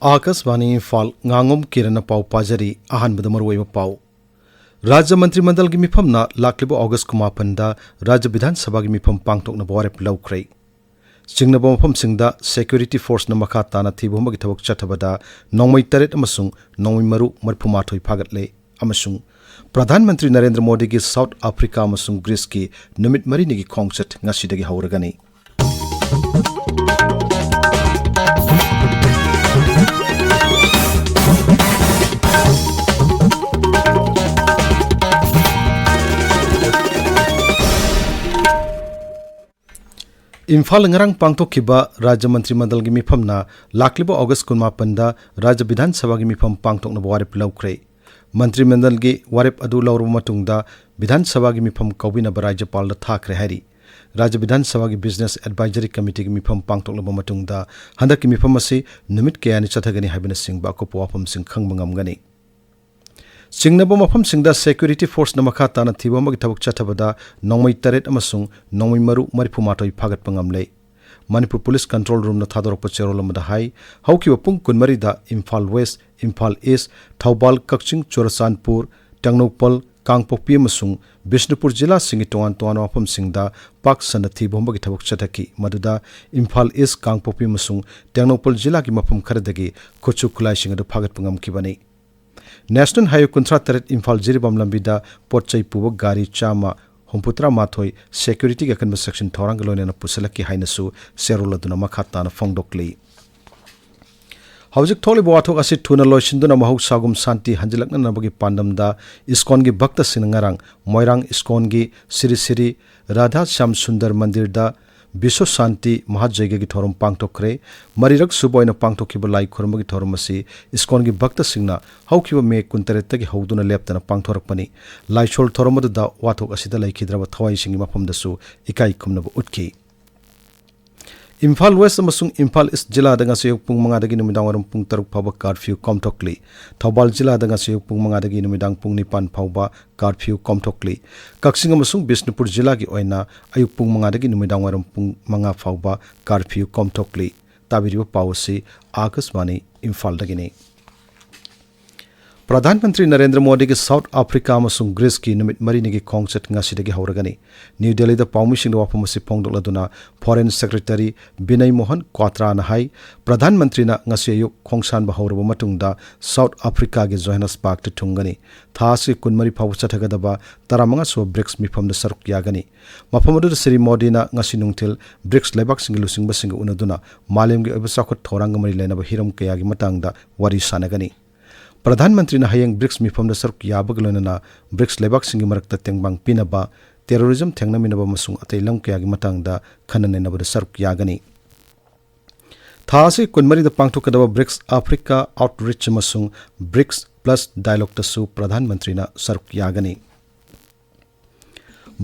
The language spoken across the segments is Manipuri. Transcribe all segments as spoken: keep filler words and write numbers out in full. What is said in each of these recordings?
ꯑꯥꯀꯥꯁꯕꯥꯅꯤ ꯏꯝꯐꯥꯜ, ꯉꯥꯉꯣꯝ ꯀꯤꯔꯟꯅ ꯄꯥꯎ ꯄꯥꯖꯔꯤ꯫ ꯑꯍꯥꯟꯕꯗ ꯃꯔꯨꯑꯣꯏꯕ ꯄꯥꯎ꯫ ꯔꯥꯖ꯭ꯌ ꯃꯟꯇ꯭ꯔꯤ ꯃꯟꯗꯜꯒꯤ ꯃꯤꯐꯝꯅ ꯂꯥꯛꯂꯤꯕ ꯑꯣꯒꯁ ꯀꯨꯟꯃꯥꯄꯟꯗ ꯔꯥꯖ꯭ꯌ ꯕꯤꯙꯥꯟ ꯁꯚꯥꯒꯤ ꯃꯤꯐꯝ ꯄꯥꯡꯊꯣꯛꯅꯕ ꯋꯥꯔꯦꯞ ꯂꯧꯈ꯭ꯔꯦ꯫ ꯆꯤꯡꯅꯕ ꯃꯐꯝꯁꯤꯡꯗ ꯁꯦꯀ꯭ꯌꯨꯔꯤꯇꯤ ꯐꯣꯔꯁꯅ ꯃꯈꯥ ꯇꯥꯅ ꯊꯤꯕ ꯍꯨꯝꯕꯒꯤ ꯊꯕꯛ ꯆꯠꯊꯕꯗ ꯅꯣꯡꯃꯩ ꯇꯔꯦꯠ ꯑꯃꯁꯨꯡ ꯅꯣꯡꯃꯩ ꯃꯔꯨ ꯃꯔꯤꯐꯨ ꯃꯥꯊꯣꯏ ꯐꯥꯒꯠꯂꯦ꯫ ꯑꯃꯁꯨꯡ ꯄ꯭ꯔꯙꯥꯟ ꯃꯟꯇ꯭ꯔꯤ ꯅꯔꯦꯟꯗ꯭ꯔ ꯃꯣꯗꯤꯒꯤ ꯁꯥꯎꯊ ꯑꯐ꯭ꯔꯤꯀꯥ ꯑꯃꯁꯨꯡ ꯒ꯭ꯔꯤꯁꯀꯤ ꯅꯨꯃꯤꯠ ꯃꯔꯤꯅꯤꯒꯤ ꯈꯣꯡꯆꯠ ꯉꯁꯤꯗꯒꯤ ꯍꯧꯔꯒꯅꯤ꯫ ꯏꯝꯐꯥꯜ, ꯉꯔꯥꯡ ꯄꯥꯡꯊꯣꯛꯈꯤꯕ ꯔꯥꯖ꯭ꯌ ꯃꯟꯇ꯭ꯔꯤ ꯃꯟꯗꯜꯒꯤ ꯃꯤꯐꯝꯅ ꯂꯥꯛꯂꯤꯕ ꯑꯣꯒꯁ ꯀꯨꯟꯃꯥꯄꯟꯗ ꯔꯥꯖ꯭ꯌ ꯕꯤꯙꯥꯟ ꯁꯚꯥꯒꯤ ꯃꯤꯐꯝ ꯄꯥꯡꯊꯣꯛꯅꯕ ꯋꯥꯔꯦꯞ ꯂꯧꯈ꯭ꯔꯦ꯫ ꯃꯟꯇ꯭ꯔꯤ ꯃꯟꯗꯜꯒꯤ ꯋꯥꯔꯦꯞ ꯑꯗꯨ ꯂꯧꯔꯕ ꯃꯇꯨꯡꯗ ꯕꯤꯙꯥꯟ ꯁꯚꯥꯒꯤ ꯃꯤꯐꯝ ꯀꯧꯕꯤꯅꯕ ꯔꯥꯖ꯭ꯌꯄꯥꯜꯗ ꯊꯥꯈ꯭ꯔꯦ ꯍꯥꯏꯔꯤ꯫ ꯔꯥꯖ꯭ꯌ ꯕꯤꯙꯥꯟ ꯁꯚꯥꯒꯤ ꯕꯤꯖꯤꯅꯦꯁ ꯑꯦꯗꯚꯥꯏꯖꯔꯤ ꯀꯃꯤꯇꯤꯒꯤ ꯃꯤꯐꯝ ꯄꯥꯡꯊꯣꯛꯂꯕ ꯃꯇꯨꯡꯗ ꯍꯟꯗꯛꯀꯤ ꯃꯤꯐꯝ ꯑꯁꯤ ꯅꯨꯃꯤꯠ ꯀꯌꯥꯅꯤ ꯆꯠꯊꯒꯅꯤ ꯍꯥꯏꯕꯅꯆꯤꯡꯕ ꯑꯀꯨꯞꯄ ꯋꯥꯐꯝꯁꯤꯡ ꯈꯪꯕ ꯉꯝꯒꯅꯤ꯫ ꯆꯤꯡꯅꯕ ꯃꯐꯝꯁꯤꯡꯗ ꯁꯦꯀ꯭ꯌꯨꯔꯤꯇꯤ ꯐꯣꯔꯁꯅ ꯃꯈꯥ ꯇꯥꯅ ꯊꯤꯕ ꯍꯨꯝꯕꯒꯤ ꯊꯕꯛ ꯆꯠꯊꯕꯗ ꯅꯣꯡꯃꯩ ꯇꯔꯦꯠ ꯑꯃꯁꯨꯡ ꯅꯣꯡꯃꯩ ꯃꯔꯨ ꯃꯔꯤꯐꯨ ꯃꯥꯊꯣꯏ ꯐꯥꯒꯠꯄ ꯉꯝꯂꯦ꯫ ꯃꯅꯤꯄꯨꯔ ꯄꯨꯂꯤꯁ ꯀꯟꯇ꯭ꯔꯣꯜ ꯔꯨꯝꯅ ꯊꯥꯗꯣꯔꯛꯄ ꯆꯦꯔꯣꯜ ꯑꯃꯗ ꯍꯥꯏ, ꯍꯧꯈꯤꯕ ꯄꯨꯡ ꯀꯨꯟꯃꯔꯤꯗ ꯏꯝꯐꯥꯜ ꯋꯦꯁ, ꯏꯝꯐꯥꯜ ꯏꯁ, ꯊꯧꯕꯥꯜ, ꯀꯛꯆꯤꯡ, ꯆꯨꯔꯆꯥꯟꯄꯨꯔ, ꯇꯦꯡꯅꯧꯄꯜ, ꯀꯥꯡꯄꯣꯛꯄꯤ ꯑꯃꯁꯨꯡ ꯕꯤꯁꯅꯨꯄꯨꯔ ꯖꯤꯂꯥꯁꯤꯡꯒꯤ ꯇꯣꯉꯥꯟ ꯇꯣꯉꯥꯟꯕ ꯃꯐꯝꯁꯤꯡꯗ ꯄꯥꯛ ꯁꯟꯅ ꯊꯤꯕ ꯍꯨꯝꯕꯒꯤ ꯊꯕꯛ ꯆꯠꯊꯈꯤ, ꯃꯗꯨꯗ ꯏꯝꯐꯥꯜ ꯏꯁ, ꯀꯥꯡꯄꯣꯛꯄꯤ ꯑꯃꯁꯨꯡ ꯇꯦꯡꯅꯧꯄꯜ ꯖꯤꯂꯥꯒꯤ ꯃꯐꯝ ꯈꯔꯗꯒꯤ ꯈꯨꯠꯁꯨ ꯈꯨꯠꯂꯥꯏꯁꯤꯡ ꯑꯗꯨ ꯐꯥꯒꯠꯄ ꯉꯝꯈꯤꯕꯅꯤ꯫ ꯅꯦꯁꯅꯦꯜ ꯍꯥꯏꯋꯦ ꯀꯨꯟꯊ꯭ꯔꯥ ꯇꯔꯦꯠ ꯏꯝꯐꯥꯜ ꯖꯤꯔꯤꯕꯥꯝ ꯂꯝꯕꯤꯗ ꯄꯣꯠ ꯆꯩ ꯄꯨꯕ ꯒꯥꯔꯤ ꯆꯥꯝꯃ ꯍꯨꯝꯐꯨꯇꯔꯥ ꯃꯥꯊꯣꯏ ꯁꯦꯀ꯭ꯌꯨꯔꯤꯇꯤꯒꯤ ꯑꯀꯟꯕ ꯁꯦꯛꯁꯟ ꯊꯧꯔꯥꯡꯒ ꯂꯣꯏꯅꯅ ꯄꯨꯁꯤꯜꯂꯛꯈꯤ ꯍꯥꯏꯅꯁꯨ ꯆꯦꯔꯣꯜ ꯑꯗꯨꯅ ꯃꯈꯥ ꯇꯥꯅ ꯐꯣꯡꯗꯣꯛꯂꯤ꯫ ꯍꯧꯖꯤꯛ ꯊꯣꯛꯂꯤꯕ ꯋꯥꯊꯣꯛ ꯑꯁꯤ ꯊꯨꯅ ꯂꯣꯏꯁꯤꯟꯗꯨꯅ ꯃꯍꯧꯁꯥꯒꯨꯝ ꯁꯥꯟꯇꯤ ꯍꯟꯖꯤꯜꯂꯛꯅꯅꯕꯒꯤ ꯄꯥꯟꯗꯝꯗ ꯏꯁꯀꯣꯟꯒꯤ ꯚꯛꯇꯁꯤꯡꯅ ꯉꯔꯥꯡ ꯃꯣꯏꯔꯥꯡ ꯏꯁꯀꯣꯟꯒꯤ ꯁ꯭ꯔꯤ ꯁ꯭ꯔꯤ ꯔꯥꯙꯥ ꯁ꯭ꯌꯥꯝ ꯁꯨꯟꯗꯔ ꯃꯟꯗꯤꯔꯗ ꯕꯤꯁ꯭ꯋ ꯁꯥꯟꯇꯤ ꯃꯍꯥꯖꯩꯒꯒꯤ ꯊꯧꯔꯝ ꯄꯥꯡꯊꯣꯛꯈ꯭ꯔꯦ꯫ ꯃꯔꯤꯔꯛ ꯁꯨꯕ ꯑꯣꯏꯅ ꯄꯥꯡꯊꯣꯛꯈꯤꯕ ꯂꯥꯏ ꯈꯨꯔꯨꯝꯕꯒꯤ ꯊꯧꯔꯝ ꯑꯁꯤ ꯏꯁꯀꯣꯟꯒꯤ ꯚꯛꯇꯁꯤꯡꯅ ꯍꯧꯈꯤꯕ ꯃꯦ ꯀꯨꯟꯇꯔꯦꯠꯇꯒꯤ ꯍꯧꯗꯨꯅ ꯂꯦꯞꯇꯅ ꯄꯥꯡꯊꯣꯔꯛꯄꯅꯤ꯫ ꯂꯥꯏꯁꯣꯜ ꯊꯧꯔꯝ ꯑꯗꯨꯗ ꯋꯥꯊꯣꯛ ꯑꯁꯤꯗ ꯂꯩꯈꯤꯗ꯭ꯔꯕ ꯊꯋꯥꯏꯁꯤꯡꯒꯤ ꯃꯐꯝꯗꯁꯨ ꯏꯀꯥꯏ ꯈꯨꯝꯅꯕ ꯎꯠꯈꯤ꯫ ꯏꯝꯐꯥꯜ ꯋꯦꯁ ꯑꯃꯁꯨꯡ ꯏꯝꯐꯥꯜ ꯏꯁ ꯖꯤꯂꯥꯗ ꯉꯁꯤ ꯑꯌꯨꯛ ꯄꯨꯡ ꯃꯉꯥꯗꯒꯤ ꯅꯨꯃꯤꯗꯥꯡ ꯋꯥꯏꯔꯝ ꯄꯨꯡ ꯇꯔꯨꯛ ꯐꯥꯎꯕ ꯀꯥꯔꯐ꯭ꯌꯨ ꯀꯣꯝꯊꯣꯛꯂꯤ꯫ ꯊꯧꯕꯥꯜ ꯖꯤꯂꯥꯗ ꯉꯁꯤ ꯑꯌꯨꯛ ꯄꯨꯡ ꯃꯉꯥꯗꯒꯤ ꯅꯨꯃꯤꯗꯥꯡ ꯄꯨꯡ ꯅꯤꯄꯥꯟ ꯐꯥꯎꯕ ꯀꯥꯔꯐ꯭ꯌꯨ ꯀꯣꯝꯊꯣꯛꯂꯤ꯫ ꯀꯛꯆꯤꯡ ꯑꯃꯁꯨꯡ ꯕꯤꯁꯅꯨꯄꯨꯔ ꯖꯤꯂꯥꯒꯤ ꯑꯣꯏꯅ ꯑꯌꯨꯛ ꯄꯨꯡ ꯃꯉꯥꯗꯒꯤ ꯅꯨꯃꯤꯗꯥꯡ ꯋꯥꯏꯔꯝ ꯄꯨꯡ ꯃꯉꯥ ꯐꯥꯎꯕ ꯀꯥꯔꯐ꯭ꯌꯨ ꯀꯣꯝꯊꯣꯛꯂꯤ꯫ ꯇꯥꯕꯤꯔꯤꯕ ꯄꯥꯎ ꯑꯁꯤ ꯑꯥꯀꯥꯁꯕꯥꯅꯤ ꯏꯝꯐꯥꯜꯗꯒꯤꯅꯤ꯫ ꯄ꯭ꯔꯙꯥꯟ ꯃꯟꯇ꯭ꯔꯤ ꯅꯔꯦꯟꯗ꯭ꯔ ꯃꯣꯗꯤꯒꯤ ꯁꯥꯎꯠ ꯑꯐ꯭ꯔꯤꯀꯥ ꯑꯃꯁꯨꯡ ꯒ꯭ꯔꯤꯁꯀꯤ ꯅꯨꯃꯤꯠ ꯃꯔꯤꯅꯤꯒꯤ ꯈꯣꯡꯆꯠ ꯉꯁꯤꯗꯒꯤ ꯍꯧꯔꯒꯅꯤ꯫ ꯅ꯭ꯌꯨ ꯗꯦꯜꯂꯤꯗ ꯄꯥꯎꯃꯤꯁꯤꯡꯗ ꯋꯥꯐꯝ ꯑꯁꯤ ꯐꯣꯡꯗꯣꯛꯂꯗꯨꯅ ꯐꯣꯔꯦꯟ ꯁꯦꯀ꯭ꯔꯦꯇꯔꯤ ꯕꯤꯅꯌ ꯃꯣꯍꯟ ꯀ꯭ꯋꯥꯇ꯭ꯔꯥꯅ ꯍꯥꯏ, ꯄ꯭ꯔꯙꯥꯟ ꯃꯟꯇ꯭ꯔꯤꯅ ꯉꯁꯤ ꯑꯌꯨꯛ ꯈꯣꯡꯁꯥꯟꯕ ꯍꯧꯔꯕ ꯃꯇꯨꯡꯗ ꯁꯥꯎꯠ ꯑꯐ꯭ꯔꯤꯀꯥꯒꯤ ꯖꯣꯍꯥꯅꯁꯕꯔꯒꯇ ꯊꯨꯡꯒꯅꯤ꯫ ꯊꯥ ꯑꯁꯤ ꯀꯨꯟꯃꯔꯤ ꯐꯥꯎꯕ ꯆꯠꯊꯒꯗꯕ ꯇꯔꯥꯃꯉꯥ ꯁꯨꯕ ꯕ꯭ꯔꯤꯛꯁ ꯃꯤꯐꯝꯗ ꯁꯔꯨꯛ ꯌꯥꯒꯅꯤ꯫ ꯃꯐꯝ ꯑꯗꯨꯗ ꯁ꯭ꯔꯤ ꯃꯣꯗꯤꯅ ꯉꯁꯤ ꯅꯨꯡꯊꯤꯜ ꯕ꯭ꯔꯤꯛꯁ ꯂꯩꯕꯥꯛꯁꯤꯡꯒꯤ ꯂꯨꯆꯤꯡꯕꯁꯤꯡꯒ ꯎꯅꯗꯨꯅ ꯃꯥꯂꯦꯝꯒꯤ ꯑꯣꯏꯕ ꯆꯥꯎꯈꯠ ꯊꯧꯔꯥꯡꯒ ꯃꯔꯤ ꯂꯩꯅꯕ ꯍꯤꯔꯝ ꯀꯌꯥꯒꯤ ꯃꯇꯥꯡꯗ ꯋꯥꯔꯤ ꯁꯥꯟꯅꯒꯅꯤ꯫ ꯄ꯭ꯔꯙꯥꯟ ꯃꯟꯇ꯭ꯔꯤꯅ ꯍꯌꯦꯡ ꯕ꯭ꯔꯤꯛꯁ ꯃꯤꯐꯝꯗ ꯁꯔꯨꯛ ꯌꯥꯕꯒ ꯂꯣꯏꯅꯅ ꯕ꯭ꯔꯤꯛꯁ ꯂꯩꯕꯥꯛꯁꯤꯡꯒꯤ ꯃꯔꯛꯇ ꯇꯦꯡꯕꯥꯡ ꯄꯤꯅꯕ, ꯇꯦꯔꯣꯔꯤꯖꯝ ꯊꯦꯡꯅꯃꯤꯟꯅꯕ ꯑꯃꯁꯨꯡ ꯑꯇꯩ ꯂꯝ ꯀꯌꯥꯒꯤ ꯃꯇꯥꯡꯗ ꯈꯟꯅ ꯅꯩꯅꯕꯗ ꯁꯔꯨꯛ ꯌꯥꯒꯅꯤ꯫ ꯊꯥ ꯑꯁꯤ ꯀꯨꯟꯃꯔꯤꯗ ꯄꯥꯡꯊꯣꯛꯀꯗꯕ ꯕ꯭ꯔꯤꯛꯁ ꯑꯐ꯭ꯔꯤꯀꯥ ꯑꯥꯎꯠꯔꯤꯆ ꯑꯃꯁꯨꯡ ꯕ꯭ꯔꯤꯛꯁ ꯄ꯭ꯂꯁ ꯗꯥꯏꯂꯣꯒꯇꯁꯨ ꯄ꯭ꯔꯙꯥꯟ ꯃꯟꯇ꯭ꯔꯤꯅ ꯁꯔꯨꯛ ꯌꯥꯒꯅꯤ꯫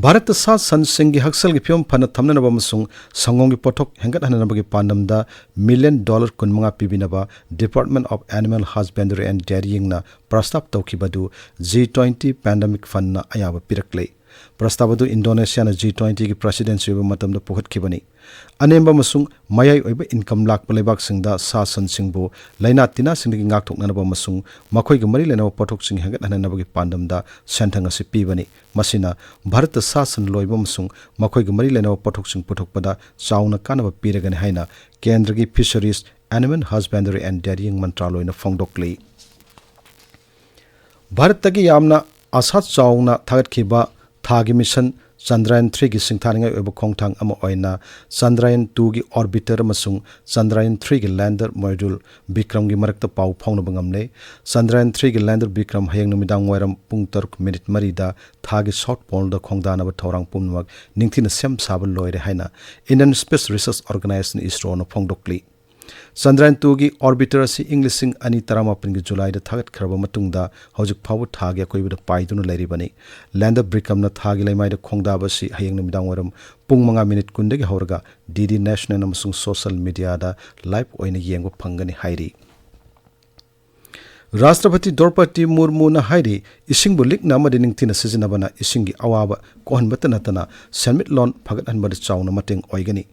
ꯚꯥꯔꯠꯇ ꯁꯥ ꯁꯟꯁꯤꯡꯒꯤ ꯍꯛꯁꯦꯜꯒꯤ ꯐꯤꯕꯝ ꯐꯅ ꯊꯝꯅꯅꯕ ꯑꯃꯁꯨꯡ ꯁꯪꯒꯣꯝꯒꯤ ꯄꯣꯠꯊꯣꯛ ꯍꯦꯟꯒꯠꯍꯟꯅꯅꯕꯒꯤ ꯄꯥꯟꯗꯝꯗ ꯃꯤꯂꯤꯌꯟ ꯗꯣꯂꯔ ꯀꯨꯟꯃꯉꯥ ꯄꯤꯕꯤꯅꯕ Department of Animal Husbandry and Dairyingꯅ ꯄ꯭ꯔꯁꯇꯥꯞ ꯇꯧꯈꯤꯕ ꯑꯗꯨ G twenty Pandemic Fundꯅ ꯑꯌꯥꯕ ꯄꯤꯔꯛꯂꯦ꯫ ꯄ꯭ꯔꯁꯇꯥꯞ ꯑꯗꯨ ꯏꯟꯗꯣꯅꯦꯁꯤꯌꯥꯅ G twentyꯒꯤ ꯄ꯭ꯔꯦꯁꯤꯗꯦꯟꯁꯤ ꯑꯣꯏꯕ ꯃꯇꯝꯗ ꯄꯨꯈꯠꯈꯤꯕꯅꯤ꯫ ꯑꯅꯦꯝꯕ ꯑꯃꯁꯨꯡ ꯃꯌꯥꯏ ꯑꯣꯏꯕ ꯏꯟꯀꯝ ꯂꯥꯛꯄ ꯂꯩꯕꯥꯛꯁꯤꯡꯗ ꯁꯥ ꯁꯟꯁꯤꯡꯕꯨ ꯂꯥꯏꯅꯥ ꯇꯤꯟꯅꯥꯁꯤꯡꯗꯒꯤ ꯉꯥꯛꯊꯣꯛꯅꯅꯕ ꯑꯃꯁꯨꯡ ꯃꯈꯣꯏꯒ ꯃꯔꯤ ꯂꯩꯅꯕ ꯄꯣꯠꯊꯣꯛꯁꯤꯡ ꯍꯦꯟꯒꯠꯍꯟꯅꯅꯕꯒꯤ ꯄꯥꯟꯗꯝꯗ ꯁꯦꯟꯊꯪ ꯑꯁꯤ ꯄꯤꯕꯅꯤ꯫ ꯃꯁꯤꯅ ꯚꯥꯔꯠꯇ ꯁꯥ ꯁꯟ ꯂꯣꯏꯕ ꯑꯃꯁꯨꯡ ꯃꯈꯣꯏꯒ ꯃꯔꯤ ꯂꯩꯅꯕ ꯄꯣꯠꯊꯣꯛꯁꯤꯡ ꯄꯨꯊꯣꯛꯄꯗ ꯆꯥꯎꯅ ꯀꯥꯟꯅꯕ ꯄꯤꯔꯒꯅꯤ ꯍꯥꯏꯅ ꯀꯦꯟꯗ꯭ꯔꯒꯤ Fisheries, Animal Husbandry and Dairying ꯃꯟꯇ꯭ꯔꯥꯂꯣꯏꯅ ꯐꯣꯡꯗꯣꯛꯂꯤ꯫ ꯚꯥꯔꯠꯇꯒꯤ ꯌꯥꯝꯅ ꯑꯥꯁꯥ ꯆꯥꯎꯅ ꯊꯥꯒꯠꯈꯤꯕ ꯊꯥꯒꯤ ꯃꯤꯁꯟ ꯆꯟꯗ꯭ꯔꯌꯥꯟ ꯊ꯭ꯔꯤꯒꯤ ꯁꯤꯡꯊꯥꯅꯤꯡꯉꯥꯏ ꯑꯣꯏꯕ ꯈꯣꯡꯊꯥꯡ ꯑꯃ ꯑꯣꯏꯅ ꯆꯟꯗ꯭ꯔꯌꯥꯟ ꯇꯨꯒꯤ orbiter ꯑꯃꯁꯨꯡ ꯆꯟꯗ꯭ꯔꯌꯥꯟ ꯊ꯭ꯔꯤꯒꯤ lander module ꯕꯤꯀ꯭ꯔꯝꯒꯤ ꯃꯔꯛꯇ ꯄꯥꯎ ꯐꯥꯎꯅꯕ ꯉꯝꯂꯦ꯫ ꯆꯟꯗ꯭ꯔꯌꯥꯟ ꯊ꯭ꯔꯤꯒꯤ lander ꯕꯤꯀ꯭ꯔꯝ ꯍꯌꯦꯡ ꯅꯨꯃꯤꯗꯥꯡ ꯋꯥꯏꯔꯝ ꯄꯨꯡ ꯇꯔꯨꯛ ꯃꯤꯅꯤꯠ ꯃꯔꯤꯗ ꯊꯥꯒꯤ South Poleꯗ ꯈꯣꯡꯗꯥꯅꯕ ꯊꯧꯔꯥꯡ ꯄꯨꯝꯅꯃꯛ ꯅꯤꯡꯊꯤꯅ ꯁꯦꯝ ꯁꯥꯕ ꯂꯣꯏꯔꯦ ꯍꯥꯏꯅ Indian Space Research Organisation, ISROꯅ ꯐꯣꯡꯗꯣꯛꯂꯤ꯫ ꯆꯟꯗ꯭ꯔꯌꯥꯟ ꯇꯨꯒꯤ orbiter ꯑꯁꯤ ꯏꯪ ꯂꯤꯁꯤꯡ ꯑꯅꯤ ꯇꯔꯥꯃꯥꯄꯟꯒꯤ ꯖꯨꯂꯥꯏꯗ ꯊꯥꯒꯠꯈ꯭ꯔꯕ ꯃꯇꯨꯡꯗ ꯍꯧꯖꯤꯛ ꯐꯥꯎꯕ ꯊꯥꯒꯤ ꯑꯀꯣꯏꯕꯗ ꯄꯥꯏꯗꯨꯅ ꯂꯩꯔꯤꯕꯅꯤ꯫ Lander ꯕꯤꯀ꯭ꯔꯝꯅ ꯊꯥꯒꯤ ꯂꯩꯃꯥꯏꯗ ꯈꯣꯡꯗꯥꯕ ꯑꯁꯤ ꯍꯌꯦꯡ ꯅꯨꯃꯤꯗꯥꯡ ꯋꯥꯏꯔꯝ ꯄꯨꯡ ꯃꯉꯥ ꯃꯤꯅꯤꯠ ꯀꯨꯟꯗꯒꯤ ꯍꯧꯔꯒ DD National ꯑꯃꯁꯨꯡ social mediaꯗ live ꯑꯣꯏꯅ ꯌꯦꯡꯕ ꯐꯪꯒꯅꯤ ꯍꯥꯏꯔꯤ꯫ ꯔꯥꯁꯇ꯭ꯔꯄꯇꯤ ꯗ꯭ꯔꯧꯄꯗꯤ ꯃꯨꯔꯃꯨꯅ ꯍꯥꯏꯔꯤ, ꯏꯁꯤꯡꯕꯨ ꯂꯤꯛꯅ ꯑꯃꯗꯤ ꯅꯤꯡꯊꯤꯅ ꯁꯤꯖꯤꯟꯅꯕꯅ ꯏꯁꯤꯡꯒꯤ ꯑꯋꯥꯕ ꯀꯣꯛꯍꯟꯕꯇ ꯅꯠꯇꯅ ꯁꯦꯟꯃꯤꯠꯂꯣꯟ ꯐꯒꯠꯍꯟꯕꯗ ꯆꯥꯎꯅ ꯃꯇꯦꯡ ꯑꯣꯏꯒꯅꯤ꯫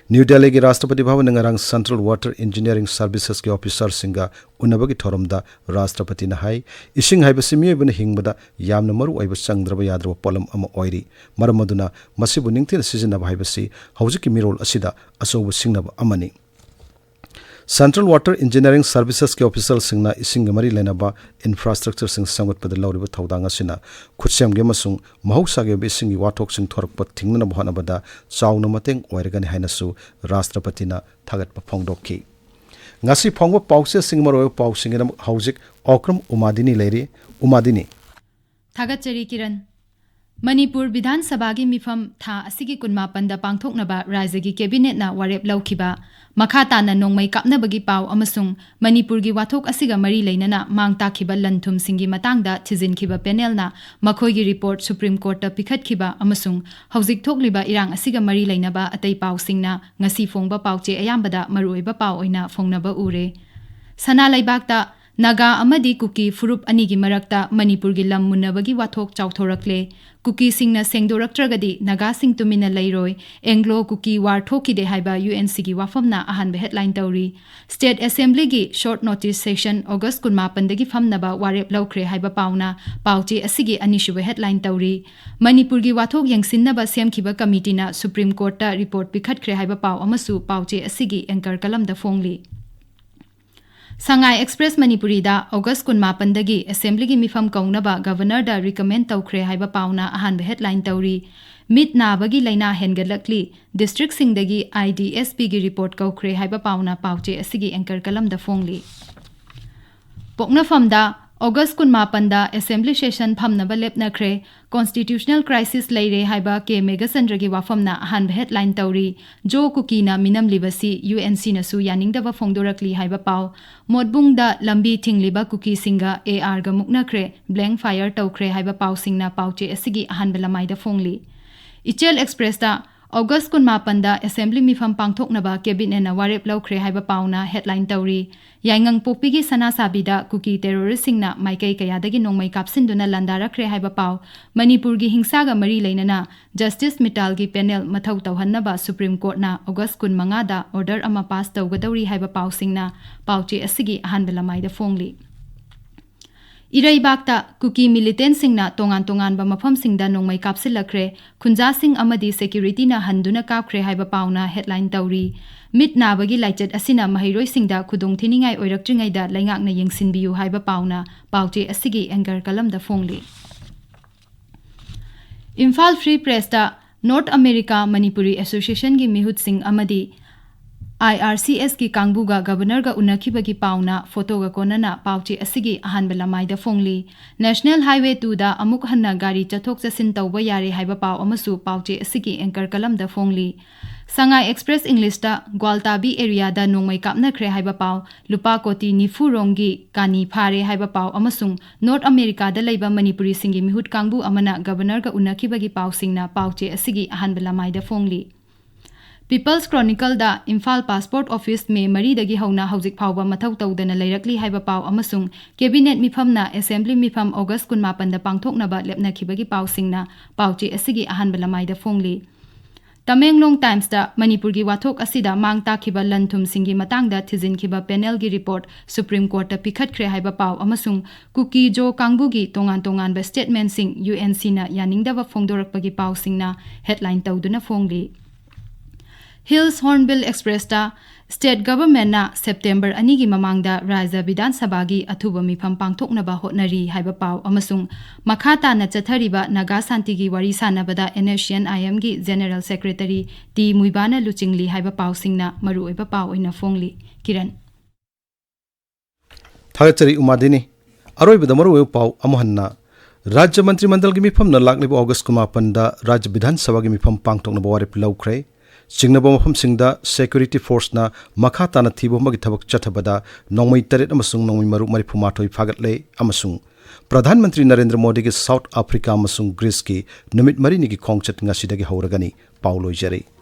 ꯅ꯭ꯌꯨ ꯗꯦꯜꯂꯤꯒꯤ ꯔꯥꯁꯇ꯭ꯔꯄꯇꯤ ꯚꯕꯟꯗ ꯉꯔꯥꯡ Central Water Engineering Servicesꯀꯤ officerꯁꯤꯡꯒ ꯎꯅꯕꯒꯤ ꯊꯧꯔꯝꯗ ꯔꯥꯁꯇ꯭ꯔꯄꯇꯤꯅ ꯍꯥꯏ, ꯏꯁꯤꯡ ꯍꯥꯏꯕꯁꯤ ꯃꯤꯑꯣꯏꯕꯅ ꯍꯤꯡꯕꯗ ꯌꯥꯝꯅ ꯃꯔꯨ ꯑꯣꯏꯕ ꯆꯪꯗ꯭ꯔꯕ ꯌꯥꯗ꯭ꯔꯕ ꯄꯣꯠꯂꯝ ꯑꯃ ꯑꯣꯏꯔꯤ꯫ ꯃꯔꯝ ꯑꯗꯨꯅ ꯃꯁꯤꯕꯨ ꯅꯤꯡꯊꯤꯅ ꯁꯤꯖꯤꯟꯅꯕ ꯍꯥꯏꯕꯁꯤ ꯍꯧꯖꯤꯛꯀꯤ ꯃꯤꯔꯣꯜ ꯑꯁꯤꯗ ꯑꯆꯧꯕ ꯁꯤꯡꯅꯕ ꯑꯃꯅꯤ꯫ Central Water Engineering Servicesꯀꯤ officerꯁꯤꯡꯅ ꯏꯁꯤꯡꯒ ꯃꯔꯤ ꯂꯩꯅꯕ infrastructureꯁꯤꯡ ꯁꯦꯝꯒꯠꯄꯗ ꯂꯧꯔꯤꯕ ꯊꯧꯗꯥꯡ ꯑꯁꯤꯅ ꯈꯨꯠꯁꯦꯝꯒꯤ ꯑꯃꯁꯨꯡ ꯃꯍꯧꯁꯥꯒꯤ ꯑꯣꯏꯕ ꯏꯁꯤꯡꯒꯤ ꯋꯥꯊꯣꯛꯁꯤꯡ ꯊꯣꯔꯛꯄ ꯊꯤꯡꯅꯅꯕ ꯍꯣꯠꯅꯕꯗ ꯆꯥꯎꯅ ꯃꯇꯦꯡ ꯑꯣꯏꯔꯒꯅꯤ ꯍꯥꯏꯅꯁꯨ ꯔꯥꯁꯇ꯭ꯔꯄꯇꯤꯅ ꯊꯥꯒꯠꯄ ꯐꯣꯡꯗꯣꯛꯈꯤ꯫ ꯉꯁꯤ ꯐꯣꯡꯕ ꯄꯥꯎꯆꯦꯁꯤꯡ, ꯃꯔꯨꯑꯣꯏꯕ ꯄꯥꯎꯁꯤꯡꯒꯤꯗꯃꯛ ꯍꯧꯖꯤꯛ ꯑꯣꯀ꯭ꯔꯝ ꯎꯃꯥꯗꯤꯅꯤ ꯂꯩꯔꯤ꯫ ꯎꯃꯥꯗꯤꯅꯤ꯫ ꯊꯥꯒꯠꯆꯔꯤ ꯀꯤꯔꯟ꯫ ꯃꯅꯤꯄꯨꯔ ꯕꯤꯙꯥꯟ ꯁꯚꯥꯒꯤ ꯃꯤꯐꯝ ꯊꯥ ꯑꯁꯤꯒꯤ ꯀꯨꯟꯃꯥꯄꯟꯗ ꯄꯥꯡꯊꯣꯛꯅꯕ ꯔꯥꯖ꯭ꯌꯒꯤ cabinet ꯅ ꯋꯥꯔꯦꯞ ꯂꯧꯈꯤꯕ꯫ ꯃꯈꯥ ꯇꯥꯅ ꯅꯣꯡꯃꯩ ꯀꯥꯞꯅꯕꯒꯤ ꯄꯥꯎ ꯑꯃꯁꯨꯡ ꯃꯅꯤꯄꯨꯔꯒꯤ ꯋꯥꯊꯣꯛ ꯑꯁꯤꯒ ꯃꯔꯤ ꯂꯩꯅꯅ ꯃꯥꯡ ꯇꯥꯛꯈꯤꯕ ꯂꯟ ꯊꯨꯝꯁꯤꯡꯒꯤ ꯃꯇꯥꯡꯗ ꯊꯤꯖꯤꯟꯈꯤꯕ panel ꯅ ꯃꯈꯣꯏꯒꯤ report Supreme Court ꯇ ꯄꯤꯈꯠꯈꯤꯕ ꯑꯃꯁꯨꯡ ꯍꯧꯖꯤꯛ ꯊꯣꯛꯂꯤꯕ ꯏꯔꯥꯡ ꯑꯁꯤꯒ ꯃꯔꯤ ꯂꯩꯅꯕ ꯑꯇꯩ ꯄꯥꯎꯁꯤꯡꯅ ꯉꯁꯤ ꯐꯣꯡꯕ ꯄꯥꯎꯆꯦ ꯑꯌꯥꯝꯕꯗ ꯃꯔꯨꯑꯣꯏꯕ ꯄꯥꯎ ꯑꯣꯏꯅ ꯐꯣꯡꯅꯕ ꯎꯔꯦ꯫ ꯁꯅꯥ ꯂꯩꯕꯥꯛꯇ ꯅꯥꯒꯥ ꯑꯃꯗꯤ ꯀꯨꯀꯤ ꯐꯨꯔꯨꯞ ꯑꯅꯤꯒꯤ ꯃꯔꯛꯇ ꯃꯅꯤꯄꯨꯔꯒꯤ ꯂꯝ ꯃꯨꯟꯅꯕꯒꯤ ꯋꯥꯊꯣꯛ ꯆꯥꯎꯊꯣꯔꯛꯂꯦ꯫ ꯀꯨꯀꯤꯁꯤꯡꯅ ꯁꯦꯡꯗꯣꯔꯛꯇ꯭ꯔꯒꯗꯤ ꯅꯥꯒꯥꯁꯤꯡ ꯇꯨꯃꯤꯟꯅ ꯂꯩꯔꯣꯏ꯫ Anglo Kuki War ꯊꯣꯛꯈꯤꯗꯦ ꯍꯥꯏꯕ UNC ꯒꯤ ꯋꯥꯐꯝꯅ ꯑꯍꯥꯟꯕ headline ꯇꯧꯔꯤ꯫ State Assembly ꯒꯤ short notice session August ꯀꯨꯟꯃꯥꯄꯟꯗꯒꯤ ꯐꯝꯅꯕ ꯋꯥꯔꯦꯞ ꯂꯧꯈ꯭ꯔꯦ ꯍꯥꯏꯕ ꯄꯥꯎꯅ ꯄꯥꯎꯆꯦ ꯑꯁꯤꯒꯤ ꯑꯅꯤꯁꯨꯕ headline ꯇꯧꯔꯤ꯫ ꯃꯅꯤꯄꯨꯔꯒꯤ ꯋꯥꯊꯣꯛ ꯌꯦꯡꯁꯤꯟꯅꯕ ꯁꯦꯝꯈꯤꯕ committee ꯅ Supreme Court ꯇ report ꯄꯤꯈꯠꯈ꯭ꯔꯦ ꯍꯥꯏꯕ ꯄꯥꯎ ꯑꯃꯁꯨ ꯄꯥꯎꯆꯦ ꯑꯁꯤꯒꯤ anchor column ꯗ ꯐꯣꯡꯂꯤ꯫ ꯁꯉꯥꯏ Express ꯃꯅꯤꯄꯨꯔꯤꯗ August ꯀꯨꯟꯃꯥꯄꯟꯗꯒꯤ Assembly ꯒꯤ ꯃꯤꯐꯝ ꯀꯧꯅꯕ Governor ꯗ recommend ꯇꯧꯈ꯭ꯔꯦ ꯍꯥꯏꯕ ꯄꯥꯎꯅ ꯑꯍꯥꯟꯕ headline ꯇꯧꯔꯤ꯫ ꯃꯤꯠ ꯅꯥꯕꯒꯤ ꯂꯥꯏꯅꯥ ꯍꯦꯟꯒꯠꯂꯛꯂꯤ, district ꯁꯤꯡꯗꯒꯤ IDSP ꯒꯤ report ꯀꯧꯈ꯭ꯔꯦ ꯍꯥꯏꯕ ꯄꯥꯎꯅ ꯄꯥꯎꯆꯦ ꯑꯁꯤꯒꯤ anchor column ꯗ ꯐꯣꯡꯂꯤ꯫ ꯄꯣꯛꯅꯐꯝꯗ August ꯀꯨꯟꯃꯥꯄꯟꯗ Assembly session ꯐꯝꯅꯕ ꯂꯦꯞꯅꯈ꯭ꯔꯦ꯫ Constitutional crisis ꯂꯩꯔꯦ ꯍꯥꯏꯕ ꯀꯦ ꯃꯦꯘꯆꯟꯗ꯭ꯔꯒꯤ ꯋꯥꯐꯝꯅ ꯑꯍꯥꯟꯕ headline ꯇꯧꯔꯤ꯫ ꯖꯣ ꯀꯨꯀꯤꯅ ꯃꯤꯅꯝꯂꯤꯕꯁꯤ UNC ꯅꯁꯨ ꯌꯥꯅꯤꯡꯗꯕ ꯐꯣꯡꯗꯣꯔꯛꯂꯤ ꯍꯥꯏꯕ ꯄꯥꯎ꯫ ꯃꯣꯠꯕꯨꯡꯗ ꯂꯝꯕꯤ ꯊꯤꯡꯂꯤꯕ ꯀꯨꯀꯤꯁꯤꯡꯒ AR ꯒ ꯃꯨꯛꯅꯈ꯭ꯔꯦ, blank fire ꯇꯧꯈ꯭ꯔꯦ ꯍꯥꯏꯕ ꯄꯥꯎꯁꯤꯡꯅ ꯄꯥꯎꯆꯦ ꯑꯁꯤꯒꯤ ꯑꯍꯥꯟꯕ ꯂꯃꯥꯏꯗ ꯐꯣꯡꯂꯤ꯫ ꯏꯆꯦꯜ Express ꯇ ꯑꯣꯒꯁ ꯀꯨꯟꯃꯥꯄꯟꯗ ꯑꯦꯁꯦꯝꯕ꯭ꯂꯤ ꯃꯤꯐꯝ ꯄꯥꯡꯊꯣꯛꯅꯕ ꯀꯦꯕꯤꯅꯦꯠꯅ ꯋꯥꯔꯦꯞ ꯂꯧꯈ꯭ꯔꯦ ꯍꯥꯏꯕ ꯄꯥꯎꯅ ꯍꯦꯗꯂꯥꯏꯟ ꯇꯧꯔꯤ꯫ ꯌꯥꯏꯉꯪꯄꯣꯛꯄꯤꯒꯤ ꯁꯅꯥꯁꯥꯕꯤꯗ ꯀꯨꯀꯤ ꯇꯦꯔꯣꯔꯤꯁꯁꯤꯡꯅ ꯃꯥꯏꯀꯩ ꯀꯌꯥꯗꯒꯤ ꯅꯣꯡꯃꯩ ꯀꯥꯞꯁꯤꯟꯗꯨꯅ ꯂꯥꯟꯗꯥꯔꯛꯈ꯭ꯔꯦ ꯍꯥꯏꯕ ꯄꯥꯎ꯫ ꯃꯅꯤꯄꯨꯔꯒꯤ ꯍꯤꯡꯁꯥꯒ ꯃꯔꯤ ꯂꯩꯅꯅ ꯖꯁꯇꯤꯁ ꯃꯤꯇꯥꯜꯒꯤ ꯄꯦꯅꯦꯜ ꯃꯊꯧ ꯇꯧꯍꯟꯅꯕ ꯁꯨꯄ꯭ꯔꯤꯝ ꯀꯣꯔꯠꯅ ꯑꯣꯒꯁ ꯀꯨꯟꯃꯉꯥꯗ ꯑꯣꯔꯗꯔ ꯑꯃ ꯄꯥꯁ ꯇꯧꯒꯗꯧꯔꯤ ꯍꯥꯏꯕ ꯄꯥꯎꯁꯤꯡꯅ ꯄꯥꯎꯆꯦ ꯑꯁꯤꯒꯤ ꯑꯍꯥꯟꯕ ꯂꯃꯥꯏꯗ ꯐꯣꯡꯂꯤ꯫ ꯏꯔꯩꯕꯥꯛꯇ ꯀꯨꯀꯤ ꯃꯤꯂꯤꯇꯦꯟꯁꯤꯡꯅ ꯇꯣꯉꯥꯟ ꯇꯣꯉꯥꯟꯕ ꯃꯐꯝꯁꯤꯡꯗ ꯅꯣꯡꯃꯩ ꯀꯥꯞꯁꯤꯜꯂꯛꯈ꯭ꯔꯦ꯫ ꯈꯨꯟꯖꯥꯁꯤꯡ ꯑꯃꯗꯤ ꯁꯦꯀ꯭ꯌꯨꯔꯤꯇꯤꯅ ꯍꯟꯗꯨꯅ ꯀꯥꯞꯈ꯭ꯔꯦ ꯍꯥꯏꯕ ꯄꯥꯎꯅ ꯍꯦꯗꯂꯥꯏꯟ ꯇꯧꯔꯤ꯫ ꯃꯤꯠ ꯅꯥꯕꯒꯤ ꯂꯥꯏꯆꯠ ꯑꯁꯤꯅ ꯃꯍꯩꯔꯣꯏꯁꯤꯡꯗ ꯈꯨꯗꯣꯡ ꯊꯤꯅꯤꯡꯉꯥꯏ ꯑꯣꯏꯔꯛꯇ꯭ꯔꯤꯉꯩꯗ ꯂꯩꯉꯥꯛꯅ ꯌꯦꯡꯁꯤꯟꯕꯤꯌꯨ ꯍꯥꯏꯕ ꯄꯥꯎꯅ ꯄꯥꯎꯆꯦ ꯑꯁꯤꯒꯤ ꯑꯦꯡꯀꯔ ꯀꯂꯝꯗ ꯐꯣꯡꯂꯤ꯫ ꯏꯝꯐꯥꯜ ꯐ꯭ꯔꯤ ꯄ꯭ꯔꯦꯁꯇ ꯅꯣꯔꯠ ꯑꯃꯦꯔꯤꯀꯥ ꯃꯅꯤꯄꯨꯔꯤ ꯑꯦꯁꯣꯁꯤꯌꯦꯁꯟꯒꯤ ꯃꯤꯍꯨꯠꯁꯤꯡ ꯑꯃꯗꯤ ꯑꯥꯏ ꯑꯥꯔ ꯁꯤ ꯑꯦꯁꯀꯤ ꯀꯥꯡꯕꯨꯒ ꯒꯕꯔꯅꯔꯒ ꯎꯅꯈꯤꯕꯒꯤ ꯄꯥꯎꯅ ꯐꯣꯇꯣꯒ ꯀꯣꯟꯅꯅ ꯄꯥꯎꯆꯦ ꯑꯁꯤꯒꯤ ꯑꯍꯥꯟꯕ ꯂꯃꯥꯏꯗ ꯐꯣꯡꯂꯤ꯫ ꯅꯦꯁꯅꯦꯜ ꯍꯥꯏꯋꯦ ꯇꯨꯗ ꯑꯃꯨꯛ ꯍꯟꯅ ꯒꯥꯔꯤ ꯆꯠꯊꯣꯛ ꯆꯠꯁꯤꯟ ꯇꯧꯕ ꯌꯥꯔꯦ ꯍꯥꯏꯕ ꯄꯥꯎ ꯑꯃꯁꯨ ꯄꯥꯎꯆꯦ ꯑꯁꯤꯒꯤ ꯑꯦꯡꯀꯔ ꯀꯂꯝꯗ ꯐꯣꯡꯂꯤ꯫ ꯁꯉꯥꯏ ꯑꯦꯛꯁꯄ꯭ꯔꯦꯁ ꯏꯪꯂꯤꯁꯇ ꯒ꯭ꯋꯥꯜꯇꯥꯕꯤ ꯑꯦꯔꯤꯌꯥꯗ ꯅꯣꯡꯃꯩ ꯀꯥꯞꯅꯈ꯭ꯔꯦ ꯍꯥꯏꯕ ꯄꯥꯎ, ꯂꯨꯄꯥ ꯀꯣꯇꯤ ꯅꯤꯐꯨ ꯔꯣꯝꯒꯤ ꯀꯥꯅꯤ ꯐꯥꯔꯦ ꯍꯥꯏꯕ ꯄꯥꯎ ꯑꯃꯁꯨꯡ ꯅꯣꯔꯠ ꯑꯃꯦꯔꯤꯀꯥꯗ ꯂꯩꯕ ꯃꯅꯤꯄꯨꯔꯤꯁꯤꯡꯒꯤ ꯃꯤꯍꯨꯠ ꯀꯥꯡꯕꯨ ꯑꯃꯅ ꯒꯕꯔꯅꯔꯒ ꯎꯅꯈꯤꯕꯒꯤ ꯄꯥꯎꯁꯤꯡꯅ ꯄꯥꯎꯆꯦ ꯑꯁꯤꯒꯤ ꯑꯍꯥꯟꯕ ꯂꯃꯥꯏꯗ ꯐꯣꯡꯂꯤ꯫ ꯄꯤꯄꯜꯁ ꯀ꯭ꯔꯣꯅꯤꯀꯜꯗ ꯏꯝꯐꯥꯜ ꯄꯥꯁꯄꯣꯔꯠ ꯑꯣꯐꯤꯁ ꯃꯦ ꯃꯔꯤꯗꯒꯤ ꯍꯧꯅ ꯍꯧꯖꯤꯛ ꯐꯥꯎꯕ ꯃꯊꯧ ꯇꯧꯗꯅ ꯂꯩꯔꯛꯂꯤ ꯍꯥꯏꯕ ꯄꯥꯎ ꯑꯃꯁꯨꯡ ꯀꯦꯕꯤꯅꯦꯠ ꯃꯤꯐꯝꯅ ꯑꯦꯁꯦꯝꯕ꯭ꯂꯤ ꯃꯤꯐꯝ ꯑꯣꯒꯁ ꯀꯨꯟꯃꯥꯄꯟꯗ ꯄꯥꯡꯊꯣꯛꯅꯕ ꯂꯦꯞꯅꯈꯤꯕꯒꯤ ꯄꯥꯎꯁꯤꯡꯅ ꯄꯥꯎꯆꯦ ꯑꯁꯤꯒꯤ ꯑꯍꯥꯟꯕ ꯂꯃꯥꯏꯗ ꯐꯣꯡꯂꯤ꯫ ꯇꯃꯦꯡꯂꯣꯡ ꯇꯥꯏꯝꯁꯇ ꯃꯅꯤꯄꯨꯔꯒꯤ ꯋꯥꯊꯣꯛ ꯑꯁꯤꯗ ꯃꯥꯡ ꯇꯥꯛꯈꯤꯕ ꯂꯟ ꯊꯨꯝꯁꯤꯡꯒꯤ ꯃꯇꯥꯡꯗ ꯊꯤꯖꯤꯟꯈꯤꯕ ꯄꯦꯅꯦꯜꯒꯤ ꯔꯤꯄꯣꯔꯠ ꯁꯨꯄ꯭ꯔꯤꯝ ꯀꯣꯔꯠꯇ ꯄꯤꯈꯠꯈ꯭ꯔꯦ ꯍꯥꯏꯕ ꯄꯥꯎ ꯑꯃꯁꯨꯡ ꯀꯨꯀꯤ ꯖꯣ ꯀꯥꯡꯕꯨꯒꯤ ꯇꯣꯉꯥꯟ ꯇꯣꯉꯥꯟꯕ ꯁ꯭ꯇꯦꯠꯃꯦꯟꯠꯁꯤꯡ ꯌꯨ ꯑꯦꯟ ꯁꯤꯅ ꯌꯥꯅꯤꯡꯗꯕ ꯐꯣꯡꯗꯣꯔꯛꯄꯒꯤ ꯄꯥꯎꯁꯤꯡꯅ ꯍꯦꯗꯂꯥꯏꯟ ꯇꯧꯗꯨꯅ ꯐꯣꯡꯂꯤ꯫ ꯍꯤꯜꯁ ꯍꯣꯔꯟꯕꯤꯜ ꯑꯦꯛꯁꯄ꯭ꯔꯦꯁꯇ ꯁ꯭ꯇꯦꯠ ꯒꯚꯔꯟꯃꯦꯟꯠꯅ ꯁꯦꯞꯇꯦꯝꯕꯔ ꯑꯅꯤꯒꯤ ꯃꯃꯥꯡꯗ ꯔꯥꯖ꯭ꯌ ꯕꯤꯙꯥꯟ ꯁꯚꯥꯒꯤ ꯑꯊꯨꯕ ꯃꯤꯐꯝ ꯄꯥꯡꯊꯣꯛꯅꯕ ꯍꯣꯠꯅꯔꯤ ꯍꯥꯏꯕ ꯄꯥꯎ ꯑꯃꯁꯨꯡ ꯃꯈꯥ ꯇꯥꯅ ꯆꯠꯊꯔꯤꯕ ꯅꯥꯒꯥ ꯁꯥꯟꯇꯤꯒꯤ ꯋꯥꯔꯤ ꯁꯥꯟꯅꯕꯗ ꯑꯦꯟ ꯑꯦꯁ ꯁꯤ ꯑꯦꯟ ꯑꯥꯏ ꯑꯦꯝꯒꯤ ꯖꯦꯅꯔꯦꯜ ꯁꯦꯀ꯭ꯔꯦꯇꯔꯤ ꯇꯤ ꯃꯨꯏꯕꯥꯅ ꯂꯨꯆꯤꯡꯂꯤ ꯍꯥꯏꯕ ꯄꯥꯎꯁꯤꯡꯅ ꯃꯔꯨꯑꯣꯏꯕ ꯄꯥꯎ ꯑꯣꯏꯅ ꯐꯣꯡꯂꯤ꯫ ꯀꯤꯔꯟ꯫ ꯊꯥꯒꯠꯆꯔꯤ ꯎꯃꯥꯗꯤꯅꯤ꯫ ꯑꯔꯣꯏꯕꯗ ꯃꯔꯨꯑꯣꯏꯕ ꯄꯥꯎ ꯑꯃꯨꯛ ꯍꯟꯅ꯫ ꯔꯥꯖ꯭ꯌ ꯃꯟꯇ꯭ꯔꯤ ꯃꯟꯗꯜꯒꯤ ꯃꯤꯐꯝꯅ ꯂꯥꯛꯂꯤꯕ ꯑꯣꯒꯁ ꯀꯨꯟꯃꯥꯄꯟꯗ ꯔꯥꯖ꯭ꯌ ꯕꯤꯙꯥꯟ ꯁꯚꯥꯒꯤ ꯃꯤꯐꯝ ꯄꯥꯡꯊꯣꯛꯅꯕ ꯋꯥꯔꯦꯞ ꯂꯧꯈ꯭ꯔꯦ꯫ ꯆꯤꯡꯅꯕ ꯃꯐꯝꯁꯤꯡꯗ ꯁꯦꯀ꯭ꯌꯨꯔꯤꯇꯤ ꯐꯣꯔꯁꯅ ꯃꯈꯥ ꯇꯥꯅ ꯊꯤꯕ ꯍꯨꯝꯕꯒꯤ ꯊꯕꯛ ꯆꯠꯊꯕꯗ ꯅꯣꯡꯃꯩ ꯇꯔꯦꯠ ꯑꯃꯁꯨꯡ ꯅꯣꯡꯃꯩ ꯃꯔꯨ ꯃꯔꯤꯐꯨ ꯃꯥꯊꯣꯏ ꯐꯥꯒꯠꯂꯦ ꯑꯃꯁꯨꯡ ꯄ꯭ꯔꯙꯥꯟ ꯃꯟꯇ꯭ꯔꯤ ꯅꯔꯦꯟꯗ꯭ꯔ ꯃꯣꯗꯤꯒꯤ ꯁꯥꯎꯊ ꯑꯐ꯭ꯔꯤꯀꯥ ꯑꯃꯁꯨꯡ ꯒ꯭ꯔꯤꯁꯀꯤ ꯅꯨꯃꯤꯠ ꯃꯔꯤꯅꯤꯒꯤ ꯈꯣꯡꯆꯠ ꯉꯁꯤꯗꯒꯤ ꯍꯧꯔꯒꯅꯤ꯫ ꯄꯥꯎ ꯂꯣꯏꯖꯔꯦ꯫